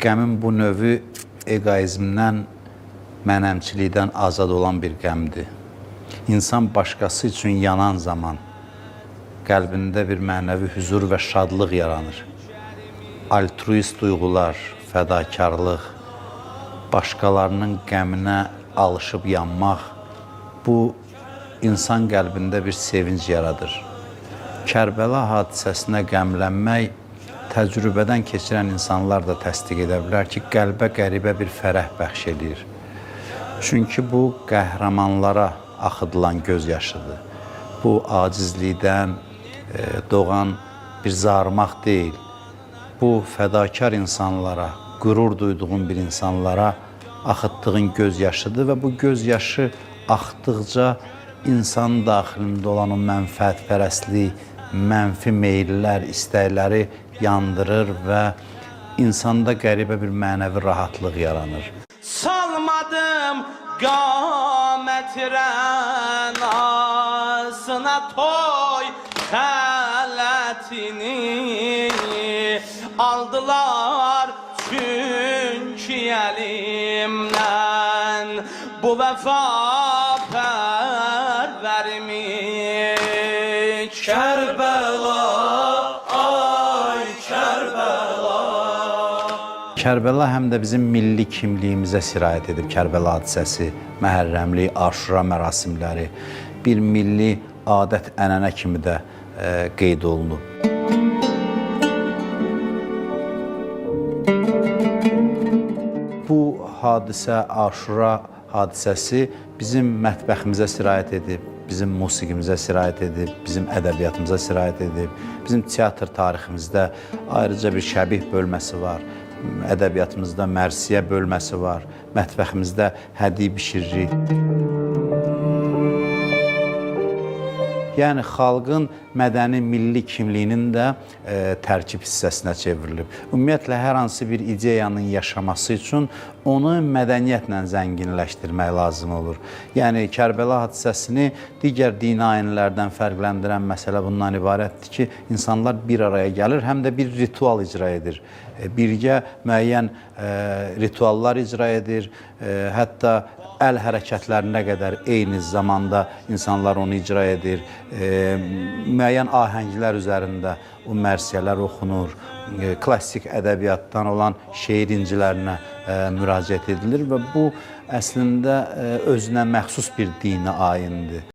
Qəmin bu növü eqoizmdən, mənəmçilikdən azad olan bir qəmdir. İnsan başqası üçün yanan zaman qəlbində bir mənəvi hüzur və şadlıq yaranır. Altruist duyğular, fədakarlıq, başqalarının qəminə alışıb yanmaq, bu insan qəlbində bir sevinc yaradır. Kərbəla hadisəsinə qəmlənmək təcrübədən keçirən insanlar da təsdiq edə bilər ki, qəlbə qəribə bir fərəh bəxş eləyir. Çünki bu qəhrəmanlara axıdılan göz yaşıdır. Bu acizlikdən doğan bir zarımaq deyil. Bu fədakar insanlara, qürur duyduğun bir insanlara axıtdığın göz yaşıdır və bu göz yaşı axdıqca insanın daxilində olan o mənfəətpərəstlik, mənfi meyillər, istəkləri yandırır və insanda qəribə bir mənəvi rahatlıq yaranır. Salmadım qamət rənasına toy xələtini aldılar çünki əlimdən bu vəfa pərvərimi. Kərbəla, ay Kərbəla. Kərbəla həm də bizim milli kimliyimizə sirayət edib. Kərbəla hadisəsi, Məhərrəmlik, Aşura mərasimləri bir milli adət-ənənə kimi də qeyd olunub. Bu hadisə, Aşura hadisəsi bizim mətbəximizə sirayət edib, bizim musiqimizə sirayət edib, bizim ədəbiyyatımıza sirayət edib, bizim teatr tariximizdə ayrıca bir şəbih bölməsi var, ədəbiyyatımızda mərsiyə bölməsi var, mətbəximizdə hədi bişiririk. Yəni xalqın mədəni milli kimliyinin də tərkib hissəsinə çevrilib. Ümumiyyətlə hər hansı bir ideyanın yaşaması üçün onu mədəniyyətlə zənginləşdirmək lazım olur. Yəni Kərbəla hadisəsini digər dini ayinlərdən fərqləndirən məsələ bundan ibarətdir ki, insanlar bir araya gəlir, həm də bir ritual icra edir. Birgə müəyyən rituallar icra edir, hətta əl hərəkətlərinə qədər eyni zamanda insanlar onu icra edir. Müəyyən ahənglər üzərində o mərsiyələr oxunur. Klassik ədəbiyyatdan olan şeir incilərinə müraciət edilir və bu əslində özünə məxsus bir dini ayindir.